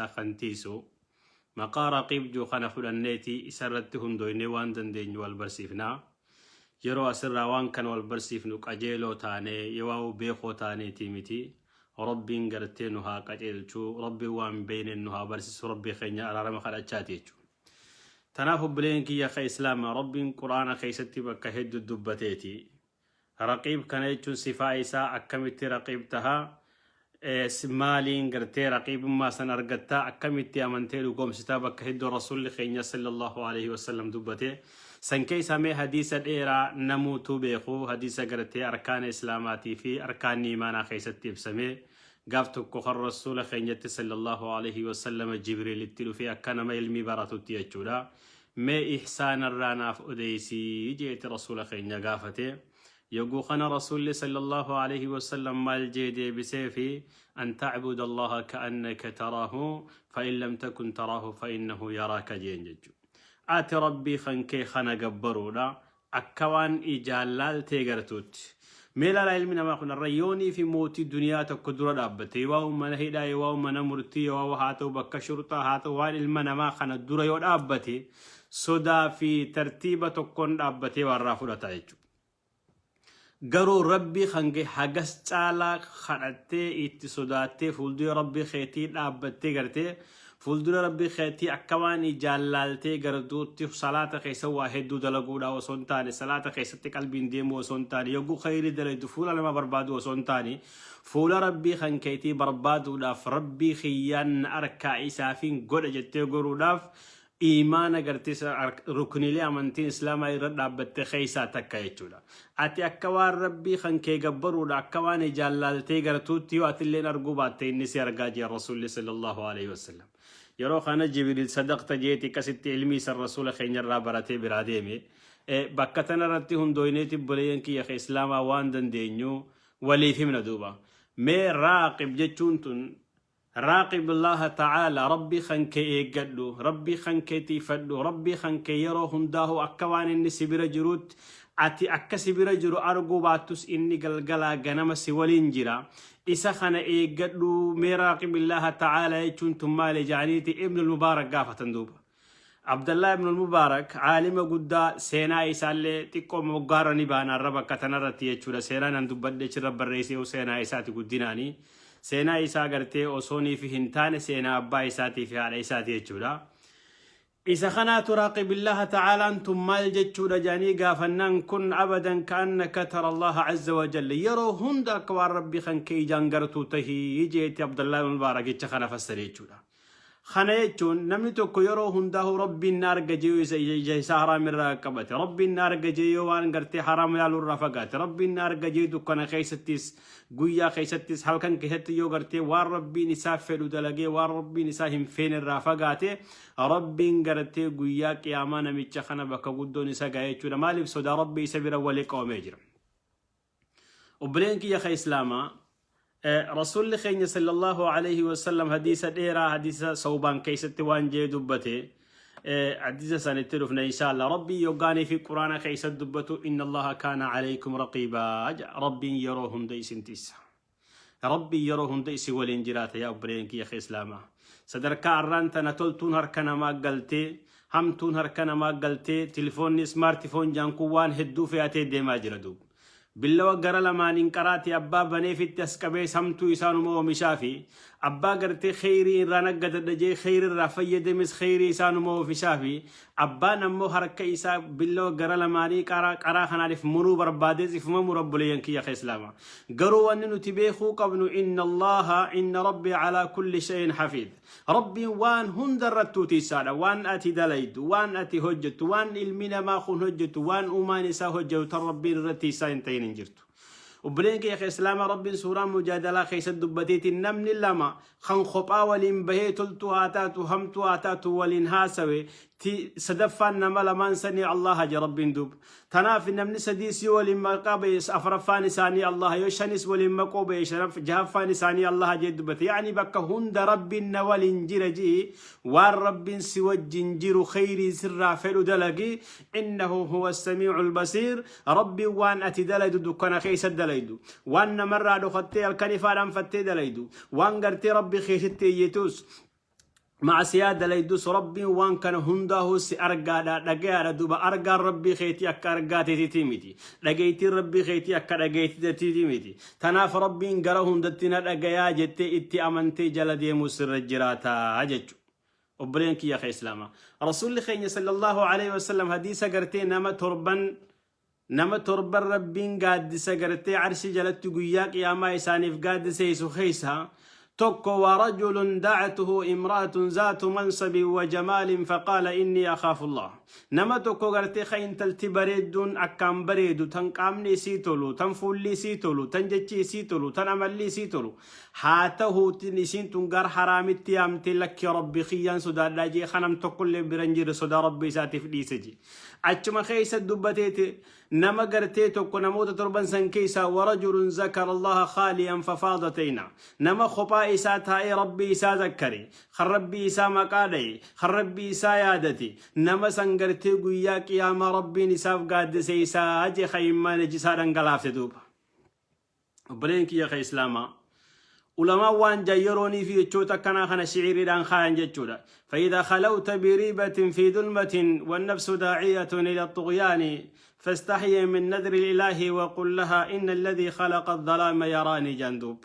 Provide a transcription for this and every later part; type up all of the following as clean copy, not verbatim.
Kan tiisu maqaa Raqiib ji'u kana fudhanneeti isa irratti hundooynee waan dandeenyu wal barsiifna. Yeroo asirraa waan kana wal barsiifnu qajeeloo taanee yoowaa'u beekoo taaneetii miti. Rabbiin gartee nu haa qajeelchu, Rabbiin waan beeyneen nu haa barsiisu, Rabbii keenya araarama kadhachaati jechuudha. Tanaaf obboleen kiyya ka Islaama Rabbiin Qur'aana keessatti bakka hedduu dubbateeti. Raqiib kana jechuun sifaa isaa akkamitti raqiib taha? Maaliin gartee raqiibummaa san argatta? Akkamitti amantee dhugoomsitaa? Bakka hedduu Rasuulli keenya sallallahu alaihi wasallam dubbate. San keessaa mee hadiisa dheeraa namuutuu beeku, hadiisa gartee arkaana islaamaatii fi arkaanni imaanaa keessatti ibsame. Gaaf tokko kan Rasuula keenyatti sallallahu alaihi wasallam Jibriilitti dhufee akka nama ilmii baratutti jechuudha. Mee ihsaanarraa naaf odeeysi jeeti Rasuula keenya gaafate. Yogguu kana Rasuulli sallallahu alaihi wasallam maal jee deebiseefi? An ta'buda Allaha ka'annaka taraahu fa in lam takun taraahu fa innahu yaraaka jeen jechu. Ati Rabbii kan kee kana gabbaruudha akka waan ijaan laaltee gartuutti. Mee laalaa, ilmi namaa kun har'a yoonii fi mootii duniyaa tokko dura dhaabbate, yoo mana hidhaa, yoo mana murtii, yoo haa ta'u bakka shurxaa haa ta'u, waan ilma namaa kana dura yoo dhaabbate sodaa fi tartiiba tokkoon dhaabbatee waan irraa fudhata jechuudha. Garuu Rabbii kan kee hagas caalaa kadhattee, itti sodaattee, fuuldura Rabbii keetii dhaabbattee, gartee fuuldura Rabbii keetii akka waan ijaan laaltee gartuutti salaata keessa waa hedduu dalaguudha osoo hin taane, salaata keessatti qalbiin deemuu osoo hin taane, yogguu khayrii dalaydu fuula nama barbaadu osoo hin taane, fuula Rabbii kan keetii barbaaduudhaaf, Rabbii kiyyaan na arkaa isaafin godha jettee goruudhaaf, iimaana gartee rukniilee amantiin islaamaa irra dhaabbatte keessaa takka jechuudha. Ati akka waan Rabbii kan kee gabbaruudha akka waan ijaan laaltee gartuutti, yoo atilleen arguu baatte inni si argaa jee Rasuulli sallallahu alaihi wasallam. Yeroo kana Jibriil sadaqta jeeti akkasitti ilmii san Rasuula keenya irraa baratee biraa deeme. Bakka tana irratti hundooyneeti obboleeyyan kiyya ka islaamaa waan dandeenyu waliif himna duuba. Mee raaqib jechuun tun, raaqib Allaaha ta'aala, Rabbii kan kee eeggadhu, Rabbii kan kee tiifadhu, Rabbii kan kee yeroo hundaahu akka waan inni si bira jiruutti, ati akka si bira jiru arguu baattus inni galgalaa ganama si waliin jira. Isa kana eeggadhu. Mee raaqib Allaaha ta'aala jechuun tun maali jedhaniiti Ibnul Mubaarak gaafatan duuba. Abdallah Ibnul Mubaarak caalima guddaa, seenaa isaallee xiqqoo moggaarra ni baana arra bakka tanarratti jechuudha. Seenaa nan dubbadhe achirra barreessee seenaa isaati guddinaani. Seenaa isaa gartee osoonii fi hin taane seenaa abbaa isaatii fi haadha isaati jechuudha. Isa kanaatu raaqibillaha ta'aalaan tun maal jechuudha jedhanii gaafannaan, kun abadan ka'annaka tara Allaha azza wa jalla, yeroo hunda akka waan Rabbii kan kee ijaan gartuu tahii jeeti Abdallah Ibn Mubaarak jecha kana fassare jechuudha. Kana jechuun namni tokko yeroo hundaa'u Rabbiin na arga jee yoo isa ija isaa haraam irraa qabate, Rabbiin na arga jee yoo waan gartee haraam ilaaluu irraa fagaate, Rabbiin na arga jee dukkana keessattis, guyyaa keessattis, halkan keessatti yoo gartee waan Rabbiin isaa fedhu dalagee waan Rabbiin isaa hin feene irraa fagaate, Rabbiin gartee guyyaa qiyaamaa namicha kana bakka guddoon isa gahe jechuudha. Maaliif? Sodaa Rabbii isa bira walii qabamee jira. Obboleen kiyya ka Islaamaa, Rasuulli keenya sallallahu alaihi wasallam hadiisa dheeraa hadiisa Sawbaan keessatti waan jee dubbate, hadiisa sanitti dhufna inshallah. Rabbiin yoggaanii fi Quraana keessatti dubbatu, inna Allaha kaana alaykum raqiibaa jedha. Rabbiin yeroo hunda isin tiisa. Rabbiin yeroo hunda isin waliin jiraata. Yaa obboleen kiyya ka Islaamaa, sadarkaa arraan tana toltuun harka namaa galtee, hamtuun harka namaa galtee, tilifoonni smartphone jaan kun waan hedduu fe'atee deemaa jira duuba. Billawa gara lamaaniin qaraati abbaa baneefitti as qabee samtuu isaanuma oomishaa fi abbaa gartee kheyrii irraa naggadadha jee kheyrii irraa fayyadames kheyrii isaanuma oomishaa fi abbaan ammoo harka isaa billawa gara lamaanii qaraa qaraa kanaaniif muruu barbaades ifuma mura. Obboleeyyan kiyya ka Islaama, garuu wanni nuti beekuu qabnu, inna Allaha inna Rabbii alaa kulli shay'in hafiid. Rabbiin waan hunda irrattuu tiisaadha. Waan ati dalaydu, waan ati hojjettu, waan ilmi namaa kun hojjetu, waan uumaan isaa hojjetu tan Rabbiin irratti tiisaa hin ta'in hin jirtu. Obboleen kiyya ka Islaamaa, Rabbiin suuraa Mujaadalaa keessatti dubbateetiin namni lama kan kophaa waliin bahee toltuu haa taatu hamtuu haa taatu waliin haasawe, ti sadaffaan nama lamaan sanii Allaha je Rabbiin duuba. Tanaaf namni sadiis yoo waliin maqaa ba'e afuraffaan isaanii Allaha, yoo shanis waliin maqoo ba'e jahaffaan isaanii Allaha jee dubbate. Yaani bakka hunda Rabbiin na waliin jira ji'i, waan Rabbiin si wajjin jiru kheyrii sirraa fedhu dalagi. Innahu huwa samii'ul basiir. Rabbiin waan ati dalaydu, dukkana keessa dalaydu, waan namarraa dhokattee halkan ifaadhaan fattee dalaydu, waan gartee Rabbi keessatti iyyitus Macasiyaa dalaydus Rabbiin waan kana hundaahuu si argaadha, dhagayaadha. Duuba argaan Rabbii keetii akka argaa teetiitii miti, dhageeytiin Rabbii keetii akka dhageeytii teetiitii miti. Tanaaf Rabbiin gara hundatti na dhagayaa jettee itti amantee jala deemuu sirra jiraataa jechu. Obboleen kiyya ka Islaamaa, Rasuulli keenya sallallahu alaihi wasallam hadiisa gartee nama torban Rabbiin gaaddisa gartee arshii jalatti guyyaa qiyaamaa isaaniif gaaddiseessu keessa tokko ورجل دعته امرأة ذات منصب وجمال فقال إني أخاف الله. Nama tokko gartee ka intalti bareedduun akkaan bareedu, tan qaamni isii tolu, tan fuulli isii tolu, tan jechi isii tolu, tan amalli isii tolu haa tahuutin isiin tun gar haraamitti yaamtee, "Lakki, Rabbi kiyyaan sodaadhaa" jee, kanam tokkollee bira hin jirre sodaa Rabbi isaatiif dhiise je. Achuma keessa dubbateeti nama gartee tokko namoota torban san keessaa ورجل ذكر الله خاليا ففاضت عيناه. Nama kophaa isaa taa'ee Rabbii isaa zakkare, kan Rabbii isaa maqaa dhaye, kan Rabbii isaa yaadate, nama san gartee guyyaa qiyaamaa Rabbiin isaaf gaaddise isaa je, kayimmaan iji isaa dhangalaafte. Duuba obboleen kiyya ka Islaamaa, ulamaan waan jayyeroonii fi jechoota akkanaa kana shiciriidhaan kaayan jechuudha. فإذا خلوت بريبة في ظلمة والنفس داعية إلى الطغيان فاستحي من نذر الإله وقل لها إن الذي خلق الظلام يراني. جندوب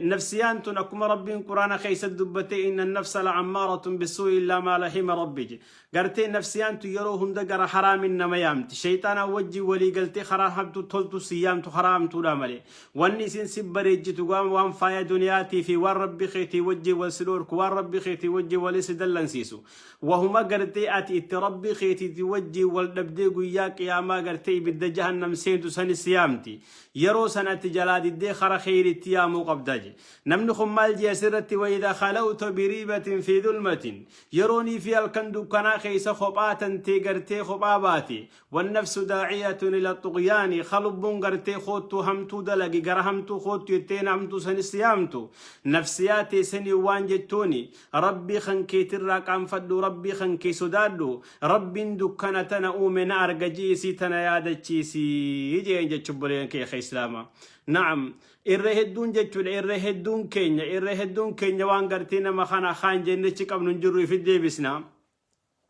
nafsiyaan tun akkuma Rabbiin Quraana keessa dubbate, إن النفس لأمارة بالسوء إلا ما رحم ربي. Gartee nafsiyaan tun yeroo hunda gara haraamin nama yaamti. Shayxaanaa wajjin walii galtee karaa hamtu toltu si yaamtu, karaa hamtuudha malee. Wanni isin si bareechitu waan faaya duniyaatii fi waan Rabbi keetii wajjin wal si dhorku, waan Rabbi keetii wajjin walii si dallansiisu. Wahuma gartee ati itti Rabbi keetiiti wajjin wal dhabdee guyyaa qiyaamaa gartee ibidda jahannam seentu sanis si yaamti. Yeroo sanatti jalaa diddee kara kheyritti yaamuu qabda je. Namni kun maal jee asirratti? وإذا خلوت بريبة في ظلمة, yeroonii fi halkan dukkanaa keessa kophaa tantee gartee kophaa baate, والنفس داعية إلى الطغيان, lubbuun gartee koottuu hamtuu dalagi, gara hamtuu koottu jetteen hamtuu sanis yaamtu, nafsiyaa teessanii waan jettuuni, Rabbii kan keetirraa qaanfadhu, Rabbii kan kee sodaadhu, Rabbiin dukkana tana uume na arga jiisii tana yaadachiisii jeen jechuun buleen kee Islaamaa. Na'am, irra hedduun jechuudha, irra hedduun keenya waan gartee nama kana kaan jennechi qabnu hin jirru. Ifi deebisna.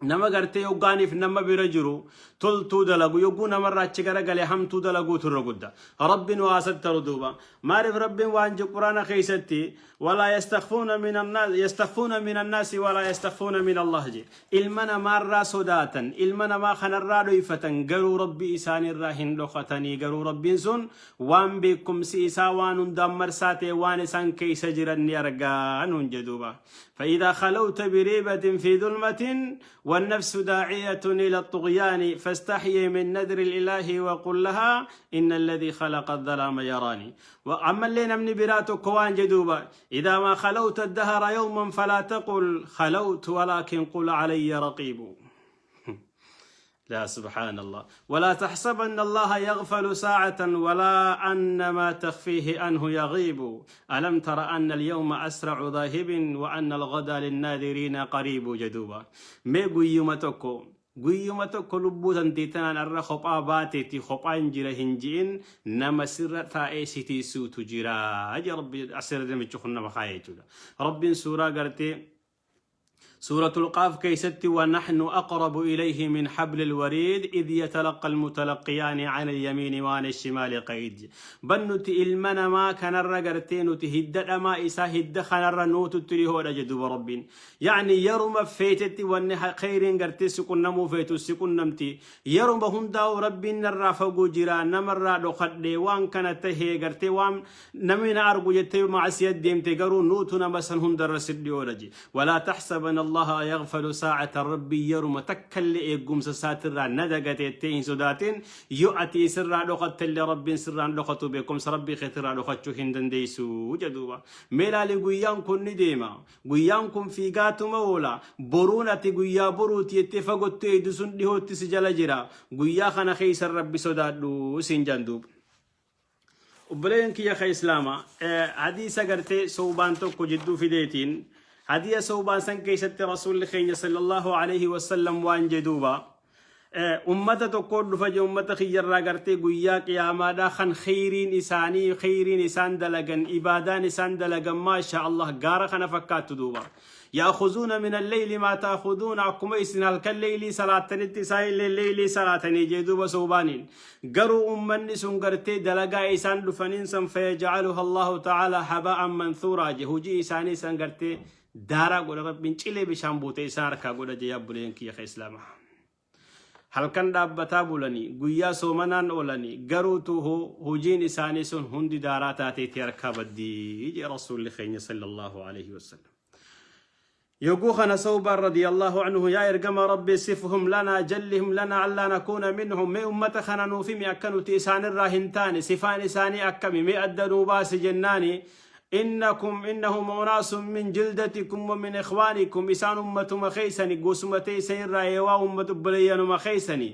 Nama gartee yoggaaniif nama bira jiru toltuu dalagu, yogguu namarraa achi garagalee hamtuu dalaguutu irra gudda. Rabbiin waa sattaru. Duuba maaliif Rabbiin waan je Quraana keessatti? ولا يستخفون من الناس يستخفون من الناس ولا يستخفون من الله je. Ilma namaarraa sodaatan, ilma namaa kanarraa dhoyfatan, garuu Rabbi isaanirraa hin dhokatanii. Garuu Rabbiin sun waan beekumsi isaa waan hundaan marsaa ta'e waan isaan keessa jiran ni argaa nuun jedhuuba. فإذا خلوت بريبة في ظلمة والنفس داعية إلى الطغيان فاستحيي من نذر الإله وقل لها إن الذي خلق الظلام يراني. وأما اللي نمني براتو كوان جدوبا: إذا ما خلوت الدهر يوما فلا تقل خلوت ولكن قل علي رقيب. لا سبحان الله. ولا تحسبن الله يغفل ساعة ولا أن ما تخفيه عنه يغيب. ألم تر أن اليوم أسرع ذاهب وأن الغد للناذرين قريب. Jedhuuba mee guyyuma tokko lubbuu tantii tanaan irra kophaa baateeti kophaan jira hin ji'in, nama sirra taa'ee sitiisuutu jira je. Rabbi asirra namichi kun nama kaayee jechuudha. Rabbiin suuraa gartee سورة القاف كيست: ونحن أقرب إليه من حبل الوريد إذ يتلقى المتلقيان عن اليمين وعن الشمال قعيد. بنوتي إلمنا ما كان الرقرتين هد ما إسا هد خنر نوت تريهو جدوب ربين. يعني يرم فيتتي وان خير قرتي سكن نمو فيتو سكن نمتي، يرم هنداو ربين نرافقو جرا. نمر دخد وان كانت تهي قرتي وان نمين أرجو جتي مع سيد ديمتي قرو نوت نمسن هندر سديولجي. ولا تحسبن الله يغفل ساعة, ربي يرم تكل إيقوم ساتر ندقت يتين سداتين يؤتي سرع لغت اللي ربي سرع لغت بكم ربي خطر لغت هندن ديسو جدوبا. ميلالي guyyaan kun ni deema, guyyaan kun fiigaatuma oola. Boruun ati guyyaa boruuti jettee fagootti eeydu sun dhihootti si jala jira. Guyyaa kana keessa Rabbi sodaadhu siin janduub. Obboleeyyan kiyya ka Islaamaa, hadiisa gartee Soobaan tokko jidduu fideetiin, hadiisa Soobaan san keessatti Rasuulli keenya sallallahu alaihi wasallam waan jedhuuba. Ummata tokko dhufa je, ummata kiyyarraa gartee guyyaa qiyaamaadhaa kan kheyriin isaanii, kheyriin isaan dalagan, ibaadaan isaan dalagan, maasha Allah, gaara kana fakkaattu duuba. Ya'khuzuuna min al-leyli maa ta'khuduuna, akkuma isin halkan leylii salaattanitti isaan illee leylii salaatanii jee duuba soobaaniin. Garuu ummanni sun gartee dalagaa isaan dhufaniin san fayaj'aluha Allahu ta'ala haba'an manthuuraa je, hojii isaanii san gartee daaraa godha Rabbiin, cilee bishaan buute isaan harkaa godha je. Yaa obboleeyyan kiyya ka islaamaa. Halkan dhaabbataa bulanii, guyyaa soomanaan oolanii, garuutu hojiin isaanii sun hundi daaraa taateetii harkaa baddii jee Rasuulli keenya sallallahu alaihi wasallam. Yogguu kana Sawbaan radiyallahu anhu, yaa ergama Rabbii, sifhum lanaa jallihum lanaa allaa nakuuna minhum, mee ummata kana nuuf himi, akka nuti isaanirraa hin taane, sifaan isaanii akkami, mee adda nuu baasi jennaani, innakum innahum unaasun min jildatikum wa min ikhwaanikum, isaan ummatuma keeysani, gosuma teeysanirraa, yeewaa ummat obboleeyyanuma keeysani,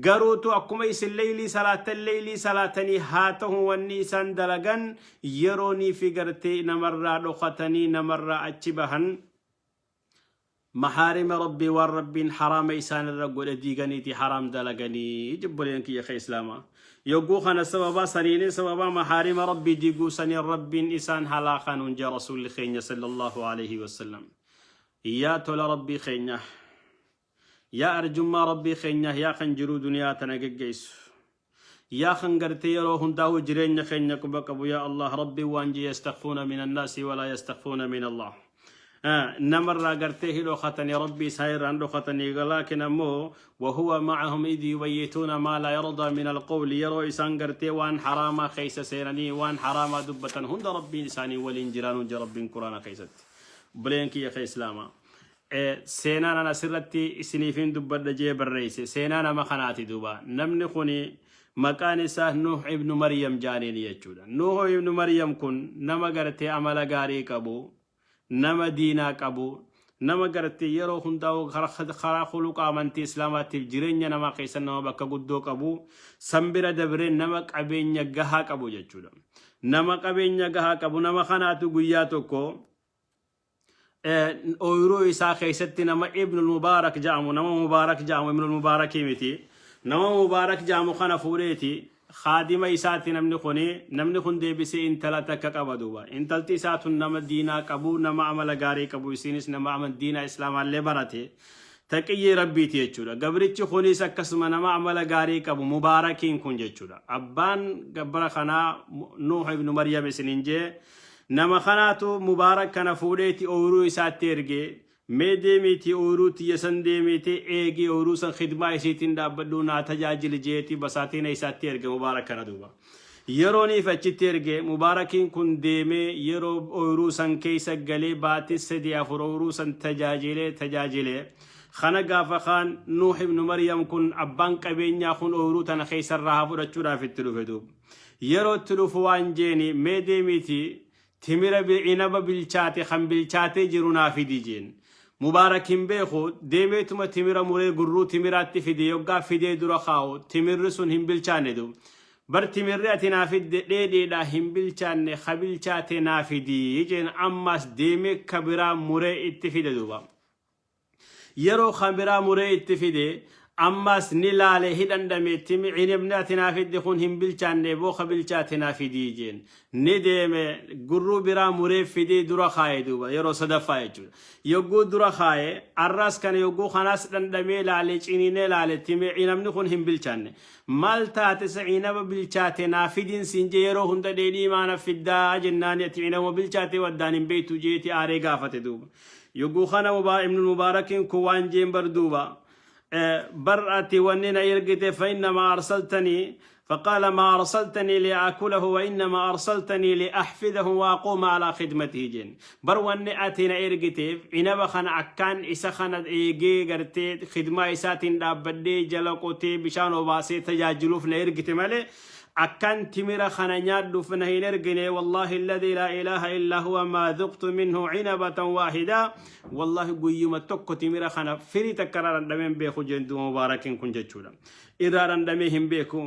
garuutu akkuma isin leeylii salaattan leeylii salaatanii, haa ta'u wanni isaan dalagan yeroonii fi gartee namarraa dhokatanii namarraa achi bahan mahaarima Rabbii, waan Rabbiin haraama isaan irra godhe diiganiiti haraam dalaganii. Jibboleen kiyya ka islaamaa, yogguu kana sababaa saniinin, sababaa mahaarima Rabbii diiguu saniin Rabbiin isaan halaakan jee Rasuulli keenya sallallahu alaihi wasallam. Yaa tola Rabbii keenya, yaa arjummaa Rabbii keenya, yaa kan jiruu duniyaa tana geggeessu, yaa kan gartee yeroo hundaa'uu jireenya keenya quba qabu, yaa Allah, Rabbiin waan jee, yastakhfuuna min annaasi walaa yastakhfuuna min Allah. Namarraa gartee hi dhokatanii, Rabbii isaa irraan dhokatanii, laakiin ammoo wahuwa ma'ahum idh yubayyituuna maa laa yardaa min alqawli, yeroo isaan gartee waan haraamaa keessa seenanii waan haraamaa dubbatan hunda Rabbiin isaanii waliin jiraanuu jira Rabbiin Quraana keessatti. Obboleen kiyya ka islaamaa, seenaan an asirratti isiniifin dubbadha jee barreesse seenaa nama kanaati duuba. Namni kuni maqaan isaa Nuh ibnu Maryam jaaniin jechuudha. Nuh ibnu Maryam kun nama gartee amala gaarii qabu, nama diinaa qabu, nama gartee yeroo hundaa'u karaa khuluqa amantii islaamaatiif jireenya namaa keessa nama bakka guddoo qabu, san bira dabree nama qabeenya gahaa qabu jechuudha. Nama qabeenya gahaa qabu, nama kanaatu guyyaa tokko ooyiruu isaa keessatti nama Ibnul Mubaarak jedhamu, nama Mubaarak jedhamu, Ibnul Mubaarakii miti, nama Mubaarak jedhamu kana fuudheeti kaadima isaati namni kuni. Namni kun deebisee intala takka qaba duuba. Intalti isaa tun nama diinaa qabu, nama amala gaarii qabu, isinis nama aman diinaa islaamaallee barate, taqiyyii Rabbiiti jechuudha. Gabrichi kunis akkasuma nama amala gaarii qabu, Mubaarakiin kun jechuudha. Abbaan gabbara kanaa Nuuh ibnu Maryam isiniin jee. Nama kanaatu Mubaarak kana fuudheeti ooyiruu isaatti erge. Mee deemiitii ooyiruu tiyya san deemiitii eegii, ooyiruu san khidmaa isiitiin dhaabbadhuu naa tajaajili jeetii basaatiina isaatti erge Mubaarak kana duuba. Yerooniif achitti erge, Mubaarakiin kun deemee yeroo ooyiruu san keessa galee baatii 3 4 ooyiruu san tajaajilee tajaajilee. Kana gaafa kaan Nuuh ibnu Maryam kun, abbaan qabeenyaa kun, ooyiruu tana keessa irraa haa fudhachuudhaaf itti dhufe duuba. Yeroo itti dhufu waan jeeni, mee deemiiti timira inaba bilchaate kan bilchaatee jiru naa fidi jeen. Mubaarak hin beeku, deemeetuma timira muree gurruu timiraatti fide. Yoggaa fidee dura kaa'u timirri sun hin bilchaanne du. Bar timirri ati naa fidde dheedhiidha, hin bilchaanne, ka bilchaate naa fidi jeen. Ammaas deemee ka biraa muree itti fide duuba. Yeroo kan biraa muree itti fide, ammas ni laale, hi dhandhame, cinibni ati naa fidde kun hin bilchaanne, booka bilchaate naa fidii jeen. Ni deeme, gurruu biraa muree fidee dura kaaye duuba, yeroo sadaffaa jechuudha. Yogguu dura kaaye, arras kana yogguu kanaas dhandhamee laale, ciniinee laale, cinabni kun hin bilchaanne. Maal taate sa, cinaba bilchaate naa fidiin siin jee, yeroo hunda dheedhii maana fiddaa jennaani, ati cinabuma bilchaate waddaan hin beektu jeeti aaree gaafate duuba. Yogguu kana Ibnul Mubaarakiin kun waan jeen bar duuba. Bar ati wanni na ergite فإنما أرسلتني، فقال ما أرسلتني لآكله وإنما أرسلتني لأحفظه وأقوم على خدمته jeen. Bar wanni ati na ergiteef inaba kana akkaan isa kana eegee gartee khidmaa isaatiin dhaabbadhee jala qotee bishaan obaasee tajaajiluuf na ergite malee akkan timira kana nyaadhuuf na hin ergine. Wallahi alladhi laa ilaaha illaa huwa maa dhuqtu minhu cinabatan waahida, wallahi guyyuma tokko timira kana firii takka irraa dhandhamee hin beeku jeen duuba Mubaarakiin kun jechuudha. Irraa dhandhamee hin beeku.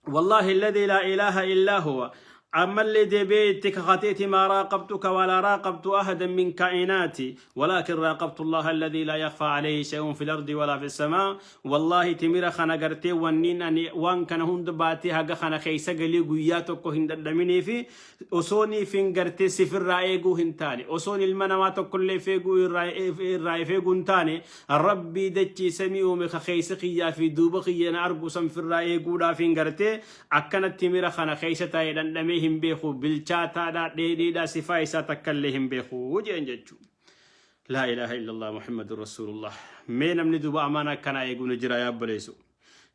Wallahi alladhi laa ilaaha illaa huwa. Ammallee deebi'ee itti kakateeti maa raaqabtuka walaa raaqabtu ahadan min kaa'inaati walaakin raaqabtu Allaha alladhii laa yakhfaa alayhi shay'un fil ardi walaa fis samaa. Wallaahi timira kana gartee wanniin ani waan kana hunda baatee haga kana keessa galee guyyaa tokko hin dhadhaminii fi osooniifin gartee sifirraa eeguu hin taane, osoon ilma namaa tokkollee feeguu irraa if eeguu hin taane, Rabbii dachii samii uume ka keessa kiyyaa fi duuba kiyya na argu san firraa eeguudhaafiin gartee akkanatti timira kana keessa taa'e dhandhamee hin beeku, bilchaataadha, dheedhiidha, sifaa isaa takkallee hin beeku jeen jechuudha. Laa ilaaha illallah Muhammadur Rasuulullah. Mee namni duuba amaana akkanaa eeguu ni jira yaa obboleessu.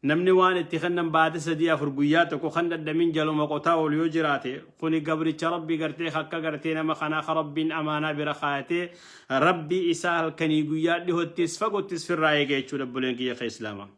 Namni waan itti kennan baate sadii afur guyyaa tokko kan dhadhamin jaluma qotaa oolu yoo jiraate, kuni gabricha Rabbi gartee akka gartee nama kanaa ka Rabbiin amaanaa bira kaayatee Rabbii isaa halkanii guyyaa dhihottis fagottis firraa eege jechuudha, obboleen kiyya ka Islaamaa.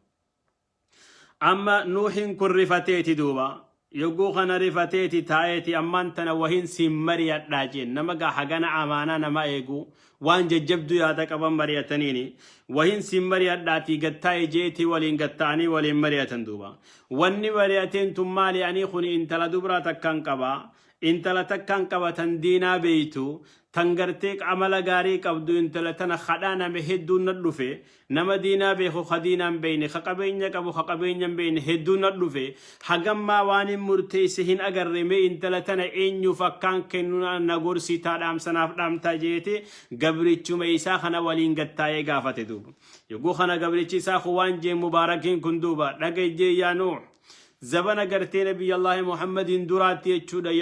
Amma Nuuhin kun rifateeti duuba. Yogguu kana rifateeti taa'eeti ammaan tana wahin siin mari'adhaa jeen. Nama gaa hagana amaanaa nama eegu waan jajjabduu yaada qaban mari'ataniini. Wahin siin mari'adhaatii gattaa'i jeetii waliin gatta'anii waliin mari'atan duuba. Wanni mari'ateen tun maali? Anii kun intala dubraa takkaan qaba. Intala takkaan qaba tan diinaa beeytu, tan gartee amala gaarii qabdu. Intala tana kadhaa nama hedduun na dhufe. Nama diinaa beeku, ka diinaa hin beeyne, ka qabeenya qabu, ka qabeenya hin beeyne hedduun na dhufe. Hagammaa waan hin murteesse hin agarre. Mee intala tana eenyuuf akkaan kennu na gorsitaa, dhaamsa naaf dhaamtaa jeete gabrichuma isaa kana waliin gattaa'ee gaafate duuba. Yogguu kana gabrichi isaa kun waan jeen, Mubaarakiin kun duuba, dhaga'i jee, yaa Nuuh, zabana gartee Nabiyyallaahi Muhammadiin duraatti jechuudha,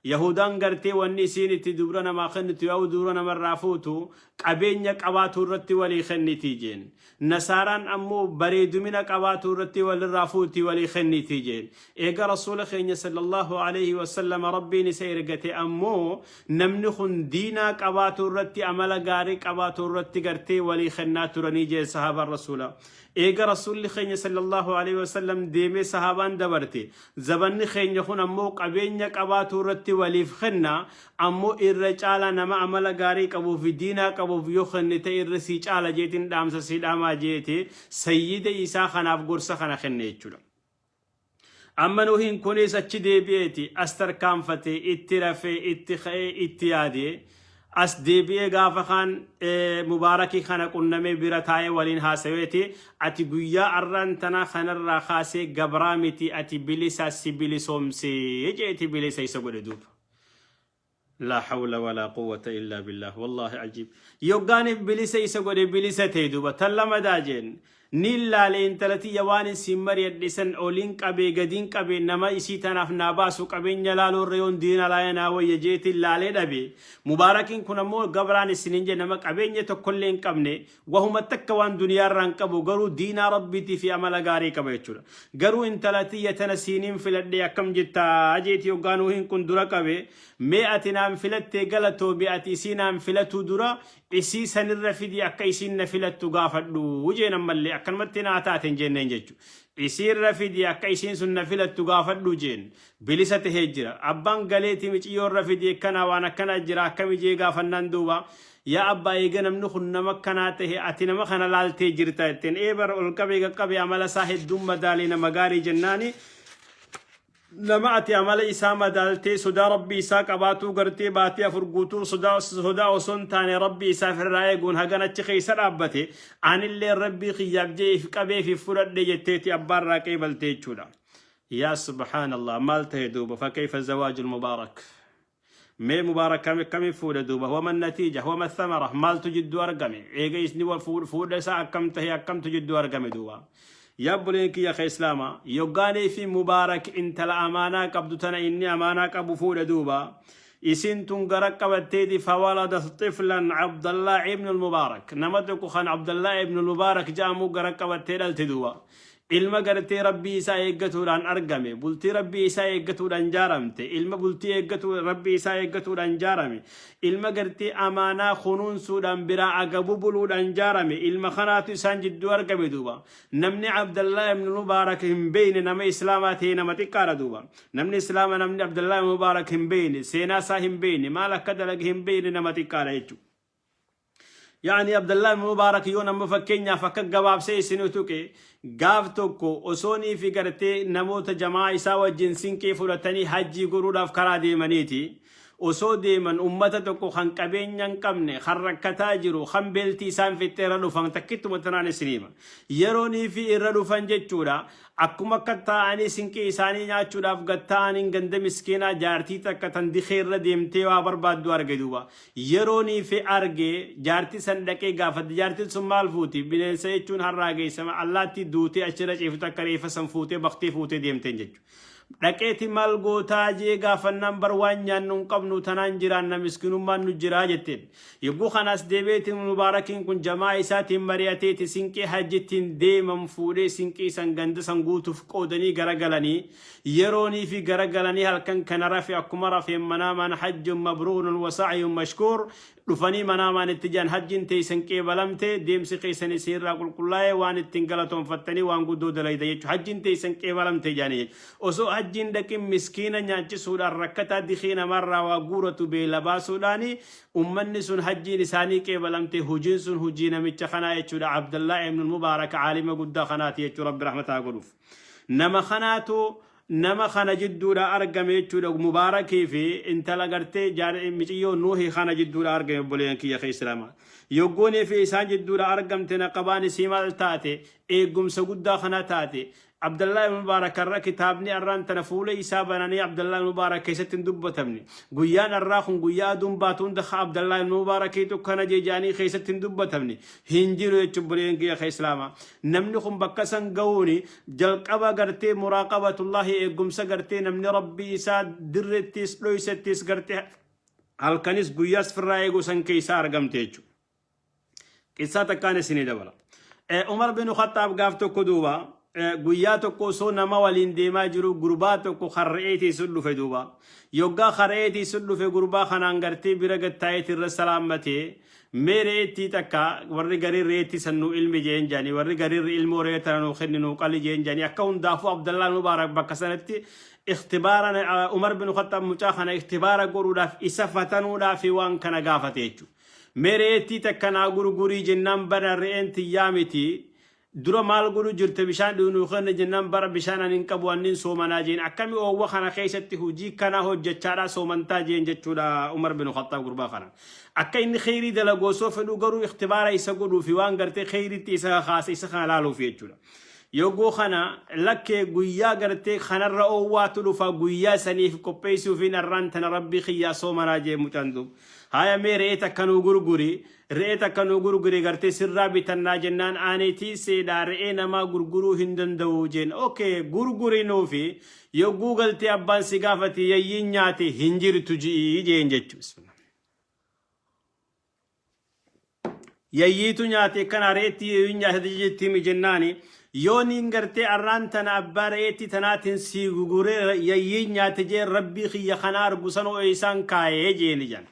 Yahudaan gartee wanni isiin itti dubra namaa kennitu yaa'u dubra namarraa fuutu qabeenya qabaatuu irratti walii kennitii jeen. Nasaaraan ammoo bareedumina qabaatuu irratti walirraa fuuti walii kennitii jeen. Eega Rasuula keenya sallallahu alaihi wasallam Rabbiin isa ergate ammoo namni kun diinaa qabaatuu irratti, amala gaarii qabaatuu irratti gartee walii kennaa turanii jeen sahaabaan Rasuula. Eega Rasuulli keenya sallallahu alaihi wasallam deemee sahaabaan dabarte, zabanni keenya kun ammoo qabeenya qabaatuu irratti waliif kenna, ammoo irra caalaa nama amala gaarii qabuu fi diinaa qabuuf yoo kennite irra sii caala jeetiin dhaamsa sii dhaamaa jeete sayyida isaa kanaaf gorsa kana kenne jechuudha. Amma Nuhiin kunis achi deebi'eeti as tarkaanfate, itti rafee, itti ka'ee, itti yaade, as deebi'ee gaafa kaan Mubaarakii kana qunnamee bira taa'ee waliin haasaweeti, ati guyyaa arraan tanaa kanarraa kaasee gabraa miti, ati bilisa, si bilisoomsee jeeti bilisa isa godhe duuba. Laa hawla walaa quwwata illaa billaah. Wallaahi ajiib. Yoggaaniif bilisa isa godhe bilisa ta'e duuba. Tan lamadaa jeen. Niin laale intala tiyya waan isin mari'adhe san oliin qabee gadiin qabee, nama isii tanaaf naa baasu qabeenya laaluu irra yoon diina laaya naa wayya jeetiin laalee dhabe. Mubaarakiin kun ammoo gabraan isiniin jedhe, nama qabeenya tokkollee hin qabne, wahuma takka waan duniyaa irraa hin qabu, garuu diinaa Rabbiitii fi amala gaarii qaba jechuudha. Garuu intala tiyya tana siiniin filadhee akkam jettaa jeeti yoggaa Nuuhiin kun dura qabe, mee ati naan filattee galatoomi, ati isii naan filatuu dura isii sanirra fidi, akka isiin na filattu gaafadhu jeen. Ammallee akkanumatti naa taate hin jenneen jechuudha. Isiirra fidi, akka isiin sun na filattu gaafadhu jeen. Bilisa tahee jira. Abbaan galeeti miciyyoorra fidi, akkanaa waan akkanaa jira akkami jee gaafannaan duuba, yaa abbaa, eega namni kun nama akkanaa tahe, ati nama kana laaltee jirta jetteen. Ee bar, ol qabee qaqqabe, amala isaa hedduun madaalee, nama gaarii jennaani, nama ati amala isaa madaaltee sodaa Rabbii isaa qabaatuu gartee baatii 4 guutuu sodaa osoo hin taane Rabbii isaaf irraa eeguun hagan achi keessa dhaabbate, anillee Rabbii kiyyaaf jee if qabee fi fudhadhe jetteeti abbaan irraa qeebalte jechuudha. Yaa subhaanallah, maal ta'e duuba? Fakkeeyfa zawaajul Mubaarak? Mee Mubaarak kami fuudhe duuba? Wama natiija? Wama thamara? Maaltu jidduu argame? Eega isni fuudha isaa akkam tahe? Akkamtu jidduu argame duuba? Yaa obboleen kiyya ka Islaamaa, yoggaanii fi Mubaarak intala amaanaa qabdu tana inni amaanaa qabu fuudhe duuba, isin tun gara qabatteeti fawaladat tiflan Abdallah ibn Mubaarak, nama tokko kan Abdallah ibn Mubaarak jedhamu gara qabattee dhalte duuba. Ilma gartee Rabbii isaa eeggatuudhaan argame, bultii Rabbii isaa eeggatuudhaan jaaramte, ilma bultii eeggatu Rabbii isaa eeggatuudhaan jaarame, ilma gartee amaanaa kunuunsuudhaan biraa agabu buluudhaan jaarame, ilma kanaatu isaan jidduu argame duuba. Namni Abdallaa ibn Mubaarak hin beeyne nama Islaamaa ta'e nama xiqqaadha duuba. Namni Islaama namni Abdallaa ibn Mubaarak hin beeyne, seenaa isaa hin beeyne, maal akka dalage hin beeyne nama xiqqaadha jechuudha. Yaani Abdallah ibn Mubaarak yoo nama fakkeenyaaf akka gabaabsee isin tuqe, gaaf tokko osoonii fi gartee namoota jamaa isaa wajjin sinqii fudhatanii hajjii godhuudhaaf karaa deemaniiti. Osoo deeman ummata tokko kan qabeenya hin qabne, kan rakkataa jiru, kan beelti isaan fixxe irra dhufan. Takkittuma tanaan isin hima. Yeroonii fi irra dhufan jechuudha. Akkuma akka taa'anii sinqii isaanii nyaachuudhaaf gad taa'aniin ganda miskiinaa jaartii takka tan dikee irra deemtee waa barbaaddu arge duuba. Yeroonii fi arge jaartii san dhaqee gaafate. Jaartiin sun maal fuuti? Bineensa jechuun har'aa geessama allaattii duutee achirra ciiftu akka reeffa san fuutee baktee fuutee deemteen jechuudha. Dhaqeeti maal gootaa jee gaafannaan, bar waan nyaannu hin qabnu, tanaan jiraanna, miskinummaan nu jiraa jetteen. Yogguu kanaas deebi'eeti Mubaarakiin kun jamaa isaatiin mari'ateeti sinqii hajjittiin deeman fuudhee sinqii san ganda san guutuuf qoodanii garagalanii, yeroonii fi garagalanii halkan kana rafe. Akkuma rafeen manaamaan "Hajjun mabruurun wa sa'yun mashkuur" dhufanii manaamaan itti jedhan, hajjiin teessan qeebalamte, deemsi keessan isinirraa qulqullaa'e, waan ittiin galatoonfattanii waan guddoo dalayda jechuudha. Hajjiin teessan qeebalamte jedhanii jechuudha. Osoo hajjiin dhaqin miskiina nyaachisuudhaan, rakkataa dikii namarraa waa guuratu beela baasuudhaani ummanni sun hajjiin isaanii qeebalamte. Hojiin sun hojii namicha kanaa jechuudha. Abdallaa ibn Mubaarak aalima guddaa kanaati jechuudha. Rabbi rahmataa godhuuf. Nama kanaatu nama kana jidduudha argame jechuudha. Mubaarakii fi intala gartee miciyyoo Nuuhi kana jidduudha argame. Obboleeyyan kiyya islaamaa, yoggoonii fi isaan jidduudha argamte naqabaan isii maal taate? Eegumsa guddaa kana taate. Abdallaa ibn Mubaarak irra kitaabni arraan tana fuula isaa bananii Abdallaa ibn Mubaarak keessatti hin dubbatamne. Guyyaan arraa kun guyyaa aduun baatu hunda ka Abdallaa ibn Mubaarakiitu kana jejaanii keessatti hin dubbatamne hin jiru jechuun. Obboleeyyan kiyya islaamaa, namni kun bakka san ga'uuni jalqaba gartee muraaqabatullahi, eegumsa gartee namni rabbii isaa dirrettis dhoysettis gartee halkanis guyyaas firraa eeguu san keessaa argamte jechuudha. Qissaa takkaan isinii dabala. Umar bin Khattaab gaaf tokko duuba guyyaa tokko osoo nama waliin deemaa jiru gurbaa tokko kan re'eetii sun dhufe duuba. Yoggaa kan re'eetii sun dhufe gurbaa kanaan gartee bira gattaa'eeti irra salaammatee, mee re'eettii takka, warri gariin re'eettii san nuu ilmi jeen jedhanii, warri gariin ilmoo re'ee tana nuu kenni, nuu qali jeen jedhanii. Akka hundaafuu Abdallaan Mubaarak bakka sanatti ikhtibaara Umar bin Khattaab mucaa kana ikhtibaara godhuudhaaf, isa fatanuudhaaf waan kana gaafate jechuudha. Mee re'eettii takka naa gurgurii jennaan, bara re'een tiyyaa miti, dura maal godhu jirte, bishaan dhugnu kenna jennaan, bara bishaan ani hin qabu, annin soomanaa jeen. Akkami oowwa kana keessatti hojii kana hojjechaadha soomantaa jeen jechuudha. Umar bin Khattaab gurbaa kana akka inni kheyrii dalagu osoo fedhu garuu ikhtibaara isa godhuu fi waan gartee kheyriitti isa kakaase isa kana laaluuf jechuudha. Yogguu kana lakkee guyyaa gartee kanarra oowwaatu dhufa, guyyaa saniif qopheessuufiin arraan tana rabbii kiyyaa soomanaa jee mucaan duub. Haya, mee re'ee takka nuu gurguri, re'ee takka nuu gurguri, gartee sirraa bitannaa jennaan, ani tiiseedha, re'ee namaa gurguruu hin danda'u jeen. Okay, gurguri nuufi, yogguu galtee abbaan si gaafate yayyiin nyaate hin jirtu ji'ii jeen jechuudha. Yayyiitu nyaate kana re'eetti yayyiin nyaate jetti himi jennaani, yoo niin gartee arraan tana abbaa re'eetti tanaatiin sii gurguree yayyiin nyaate jeen, rabbii kiyya kana argu sanoo eessaan kaayee jeeni jan.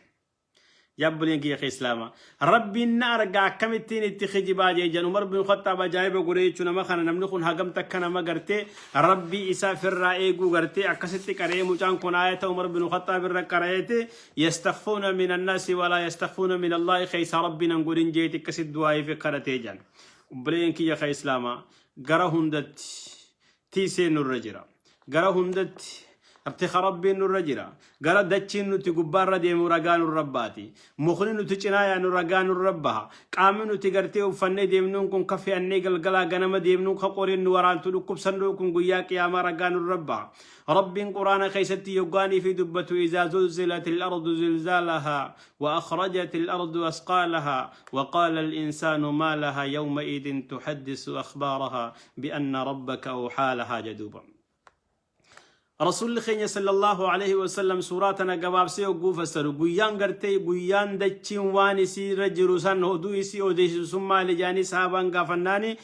Yabbuleen kiyya kee islaamaa. Rabbiin na arga, akkamittiin itti kijibaa jee jan. Umar bin Khattaab ajaa'iba godhe jechuun nama kana. Namni kun hagam takka nama gartee rabbii isaa firraa eeguu gartee akkasitti qara'ee. Mucaan kun aayata Umar bin Khattaab irra qara'eeti "Yastakhfuuna min annaasi walaa yastakhfuuna min Allaahi" keessa rabbiin an godhin jeeti akkasitti du'aayii fi kadhatee jan. Obboleen kiyya kee islaamaa, gara hundatti tiiseen nurra jira. Gara hundatti tika rabbiin nurra jira. Gara dachiin nuti gubbaarra deemu ragaa nurra baati. Mukni nuti cinaa yaanu ragaa nurra baha. Qaamni nuti gartee uffannee deemnuun kun, ka fe'annee galgalaa ganama deemnuun, ka qoriin nu waraantu dhukkubsannu kun guyyaa qiyaamaa ragaa nurra baha. Rabbiin quraana keessatti yoggaanii fi dubbatu "إذا زلزلت الأرض زلزالها وأخرجت الأرض أثقالها وقال الإنسان ما لها يومئذ تحدث أخبارها بأن ربك أوحى لها" jedhuuba. Rasuulli keenya sallallahu alaihi wasallam suuraa tana gabaabsee hogguu fassaru, guyyaan gartee guyyaan dachiin waan isii irra jiru san oduu isii odeessisu sun maali jaanii sahabaan gaafannaani,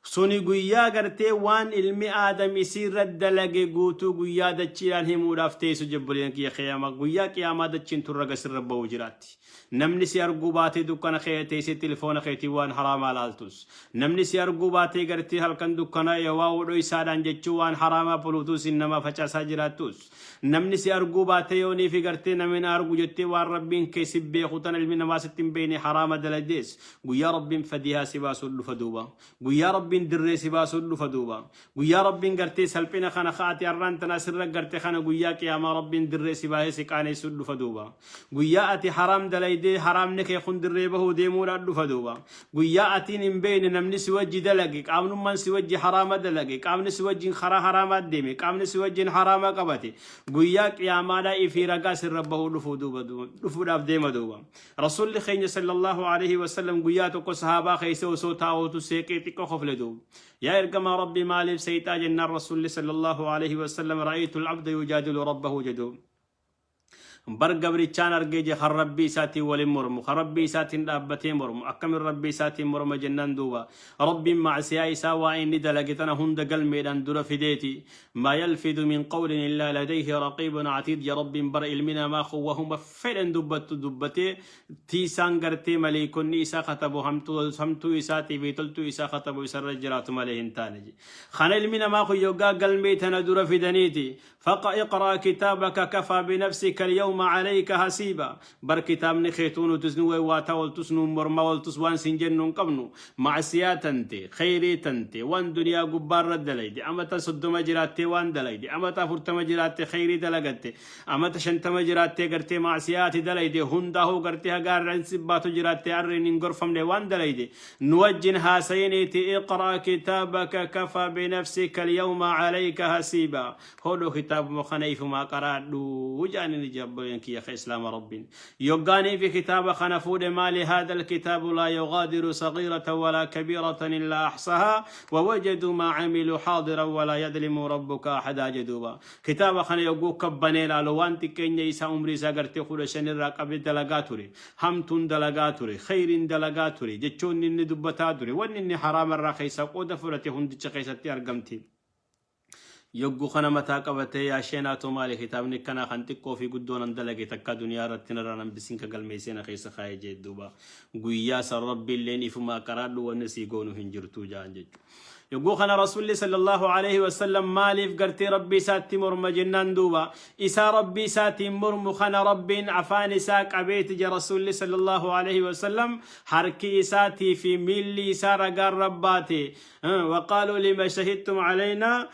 Suni guyyaa gartee waan ilmi Aadam isiirra dalage guutuu guyyaa dachiidhaan himuudhaaf teessu jebboleen kiyya qiyaamaa. Guyyaa qiyaamaa dachiin tun raga sirra ba'u jiraatti. Namni si arguu baatee dukkana kee teessee telefoona keetiin waan haraamaa laaltus. Namni si arguu baatee gartee halkan dukkanaa yawaa dhoysaadhaan jechuu waan haraamaa puluutuusiin nama facaasaa jiraattus. Namni si arguu baatee yoonii fi gartee namni na argu jettee waan Rabbiin kee si beeku tan ilmi namaa sitti hin beekne haraama dalagdees. Guyyaa Rabbiin fadihaa si baasuun dhufa duuba. Guyyaa Rabbiin dirree si baasuun dhufa duuba. Guyyaa Rabbiin gartee salphina kana ka'ate har'aan tanaa sirra garte kana guyyaa qiyaamaa Rabbiin dirree si baasee si qaaneessuun dhufa duuba. Guyyaa ati haraam dalaydee haraamni kee kun dirree bahuu deemuudhaan dhufa duuba. Guyyaa atiin hin beekne namni si wajji dalage, qaamnummaan si wajji haraama dalage, qaamni si wajjin karaa haraamaa deeme, qaamni si wajjin haraama qabate. Guyyaa qiyaamaadhaa ifii ragaa sirra bahuu dhufuu duuba dhufuudhaaf deema duuba. Rasuulli keenya sallallahu alaihi wasallam guyyaa tokko sahaabaa keessa osoo taa'uutu seeqee xiqqoo kofle duuba. Yaa ergamaa Rabbii, maaliif seeyxaa jennaan, Rasuulli sallallahu alaihi wasallam ra'aytu al-abda yujaadilu rabbahu jedhu. Bar gabrichaan argee je kan Rabbii isaatiin waliin mormu, kan Rabbii isaatiin dhaabbatee mormu. Akkamin Rabbii isaatiin morma jennaan duuba Rabbiin macsiyaa isaa waa inni dalage tana hunda galmeedhaan dura fideeti. ما يلفظ من قول إلا لديه رقيب عتيد ja Rabbiin. Bar ilmi namaa kun wahuma fedhan dubbattu dubbatee tiisaan gartee maleeykonni isaa katabu hamtuu isaatii fi toltuu isaa katabu isarra jiraatu malee hin taane je. Kana ilmi namaa kun yoggaa galmee tana dura fidaniiti, faqa اقرأ كتابك كفى بنفسك اليوم عليك حسيبا. Bar kitaabni keetuu nutis nu waywaataa oltus nu mormaa oltus waan sin jennu hin qabnu. Macsiyaa tante, kheyrii tante, waan duniyaa gubbaarra dalayde, amata 30 jiraattee waan dalayde, amata 40 jiraatte kheyrii dalagatte, amata 50 jiraattee gartee macsiyaa ati dalayde hundaahuu, gartee haga harreen sibbaatu jiraatte harreen hin gorfamne waan dalayde nu wajjin haasayiniiti. اقرأ كتابك كفى بنفسك اليوم عليك حسيبا. Hodhu kitaabuma kana ifumaa qaraadhu jaanini jabboleen kiyya ka islaama. Rabbiin yoggaanii fi kitaaba kana fuudhe, مال هذا الكتاب لا يغادر صغيرة ولا كبيرة إلا أحصاها ووجدوا ما عملوا حاضرا ولا يظلم ربك أحدا jedhuuba. Kitaaba kana yogguu kabbanee ilaalu waan xiqqeenya isaa umrii isaa gartee 15 irraa qabee dalagaa ture, hamtuun dalagaa ture, kheyriin dalagaa ture, jechoonni inni dubbataa ture, wanni inni haraama irraa keessaa qooda fudhate hundicha keessatti argamti. Yogguu kana mataa qabatee, yaa sheenaatoo, maali kitaabni kanaa kan xiqqoo fi guddoo nan dalage takka duniyaa irratti narraa nan bisin ka galmeessee na keessa kaa'ee jee duuba. Guyyaa san Rabbiilleen ifumaa qaraadhu, wanni sii goonu hin jirtu jaan jechuudha. Yogguu kana Rasuulli sallallahu alaihi wasallam maaliif gartee Rabbii isaatti morma jennaan duuba isaa Rabbii isaatiin mormu kana Rabbiin afaan isaa qabeeti je Rasuulli sallallahu alaihi wasallam, harki isaatii fi miilli isaa ragaan rabbaate. وقالوا لم شهدتم علينا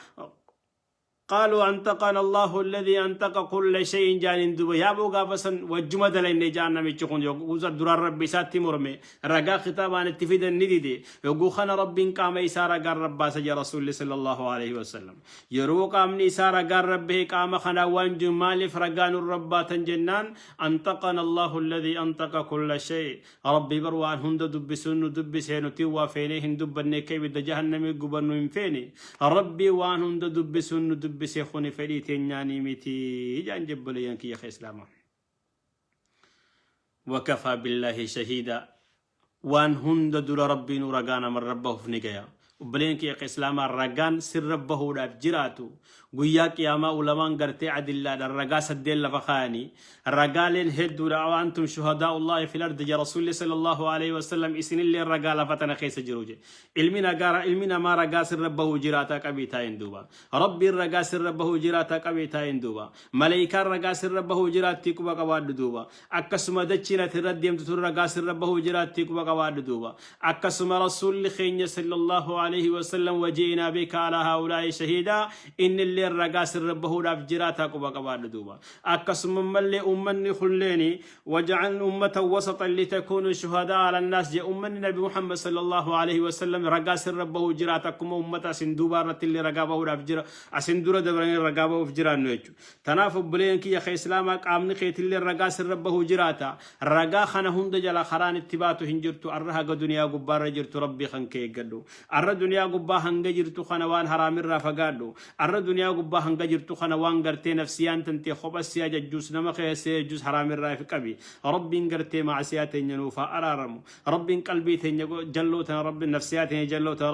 قالوا أنطقنا الله الذي أنطق كل شيء jaanin duba. Yaaboo gaafa san wajjuma dalayne jaan. Namichi kun yogguu duraan Rabbi isaatti morme, ragaa kitaabaan itti fidan ni dide. Yogguu kana Rabbiin qaama isaa ragaan rabbaasa jee Rasuulli sallallahu alaihi wasallam. Yeroo qaamni isaa ragaan rabbee qaama kanaa waan jiru, maaliif ragaa nun rabbaatan jennaan, أنطقنا الله الذي أنطق كل شيء. Rabbi bar waan hunda dubbisuun nu dubbisee, nuti waa feenee hin dubbanne, ka ibidda jahannamii gubannu hin feene. Rabbi waan hunda dubbisuun nu dubbise, kuni fedhii teenyaanii miti jaan jebboleeyyan kiyya ka islaamaa. وكفى بالله شهيدا. Waan hunda dura Rabbiin ragaa namarra bahuuf ni gaya. Obboleen kiyya ka islaamaa, ragaan sirra bahuudhaaf jiraatu guyyaa qiyaamaa ulamaan gartee adillaadhaan ragaa saddeen lafa kaayanii, ragaaleen hedduudha. وأنتم شهداء الله في الأرض ja Rasuulli sallallahu alaihi wasallam. Isinillee ragaa lafa tana keessa jiru je. Ilmi nagaa, ilmi namaa ragaa sirra bahuu jiraataa qabii taa'in duuba. Rabbiin ragaa sirra bahuu jiraataa qabii taa'in duuba. Maleekaan ragaa sirra bahuu jiraattii quba qabaadhu duuba. Akkasuma dachiin ati irra deemtu tun ragaa sirra bahuu jiraattii quba qabaadhu duuba. Akkasuma Rasuulli keenya sallallahu alaihi wasallam, وجئنا بك على هؤلاء شهيدا, innillee ragaa sirra bahuudhaaf jiraataa quba qabaadhu duuba. Akkasuma mallee ummanni kulleeni وجعلناكم أمة وسطا لتكونوا شهداء على الناس je. Ummanni Nabi Muhammad sallallahu alaihi wasallam ragaa sirra bahuu jiraata. Akkuma ummata asin duuba irratti illee ragaa bahuudhaaf jira, asin dura dabranii ragaa bahuuf jiraannu jechuudha. Tanaaf obboleen kiyya ka islaamaa, qaamni keetillee ragaa sirra bahuu jiraata. Ragaa kana hunda jala karaan itti baatu hin jirtu. Arra haga duniyaa gubbaarra jirtu Rabbii kan kee eeggadhu. Arra duniyaa gubbaa hanga jirtu kana waan haraamirraa fagaadhu. Arra duniyaa gubbaa hanga jirtu kana waan gartee nafsiyaan tantee kopha si ajajjus, nama keessa ajajjus haraamirraa if qabi. Rabbiin gartee maasiyaa teenya nuuf haa araaramu. Rabbiin qalbii teenya jalloo tana, Rabbiin nafsiyaa teenya jalloo tana.